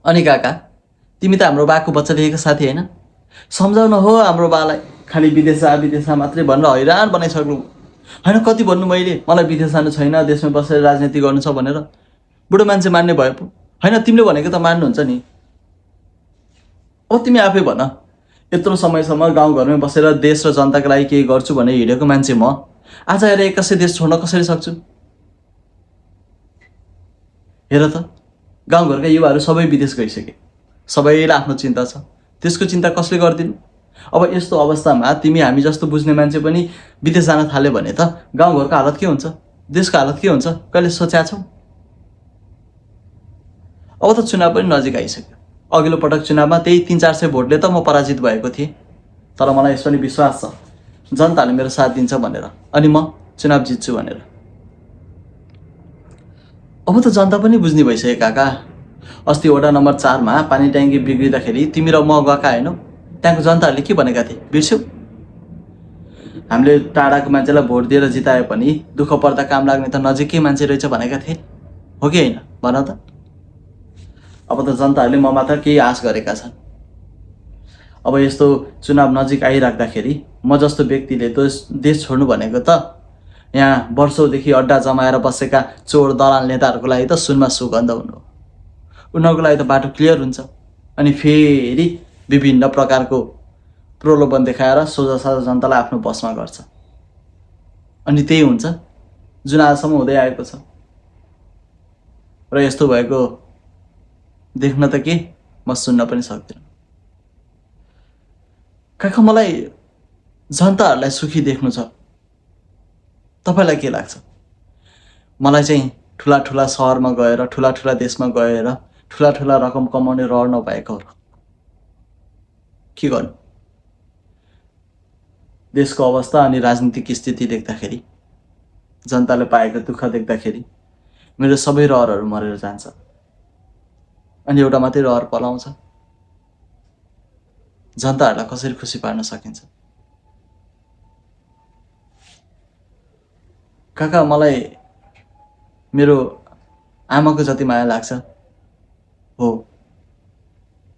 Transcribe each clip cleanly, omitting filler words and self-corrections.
अनि काका तिमी त हाम्रो बाको बच्चा देखेको साथी होइन? सम्झाउन हो हाम्रो बालाई। खालि विदेश जा मात्रै भनेर हैरान बनाइसक्नु। होइन कति भन्नु मैले मलाई विदेश जानु छैन, देशमा बसेर राजनीति गर्नु छ भनेर। बुढो मान्छे मान्ने भयो पो होइन, तिमीले भनेको त मान्नुहुन्छ नि। अब तिमी आफै भन, यत्रो समयसम्म गाउँघरमै बसेर देश र जनताको लागि केही गर्छु भने हिँडेको मान्छे म आज आएर एक्कासै देश छोड्न कसरी सक्छु? हेर त गाउँघरका युवाहरू सबै विदेश गइसके, सबैलाई आफ्नो चिन्ता छ, त्यसको चिन्ता कसले गरिदिनु? अब यस्तो अवस्थामा तिमी हामी जस्तो बुझ्ने मान्छे पनि विदेश जान थाल्यो भने त गाउँघरको हालत के हुन्छ, देशको हालत के हुन्छ, कहिले सोचेका छौ? अब त चुनाव पनि नजिक आइसक्यो। अघिल्लो पटक चुनावमा त्यही 300-400 भोटले त म पराजित भएको थिएँ। तर मलाई यस पनि विश्वास छ जनताले मेरो साथ दिन्छ भनेर, अनि म चुनाव जित्छु भनेर। अब त जनता पनि बुझ्ने भइसक्यो काका। अस्ति वडा नम्बर 4 मा पानी ट्याङ्की बिग्रिँदाखेरि तिमी र म गएका होइनौ? त्यहाँको जनताहरूले के भनेका थिए बिर्स्यौ? हामीले टाढाको मान्छेलाई भोट दिएर जिताए पनि दुःख पर्दा काम लाग्ने त नजिकै मान्छे रहेछ भनेका थिए, हो कि होइन भन त? अब त जनताहरूले ममा त केही आश गरेका छन्। अब यस्तो चुनाव नजिक आइराख्दाखेरि म जस्तो व्यक्तिले देश छोड्नु भनेको त यहाँ वर्षौँदेखि अड्डा जमाएर बसेका चोर दलाल नेताहरूको लागि त सुनमा सुगन्ध हुनु हो। उनीहरूको लागि त बाटो क्लियर हुन्छ, अनि फेरि विभिन्न प्रकारको प्रलोभन देखाएर सोझा साझा जनतालाई आफ्नो बसमा गर्छ। अनि त्यही हुन्छ जुन आजसम्म हुँदै आएको छ। र यस्तो भएको देख्न त के म सुन्न पनि सक्दिनँ। काका मलाई जनताहरूलाई सुखी देख्नु छ। तपाईलाई के लाग्छ? मलाई चाहिँ ठुला ठुला सहरमा गएर, ठुला ठुला देशमा गएर ठुला ठुला रकम कमाउने रहर नभएको हो। के गर्नु? देशको अवस्था अनि राजनीतिक स्थिति देख्दाखेरि, जनताले पाएको दुःख देख्दाखेरि मेरो सबै रहरहरू मरेर जान्छ। अनि एउटा मात्रै रहर पलाउँछ, जनताहरूलाई कसरी खुसी पार्न सकिन्छ। काका मलाई मेरो आमाको जति माया लाग्छ हो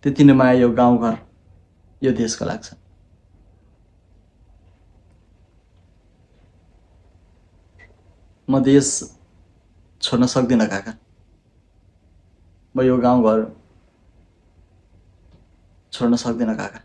त्यति नै माया यो गाउँघर, यो देशको लाग्छ। म देश छोड्न सक्दिनँ काका। म यो गाउँघर छोड्न सक्दिनँ काका।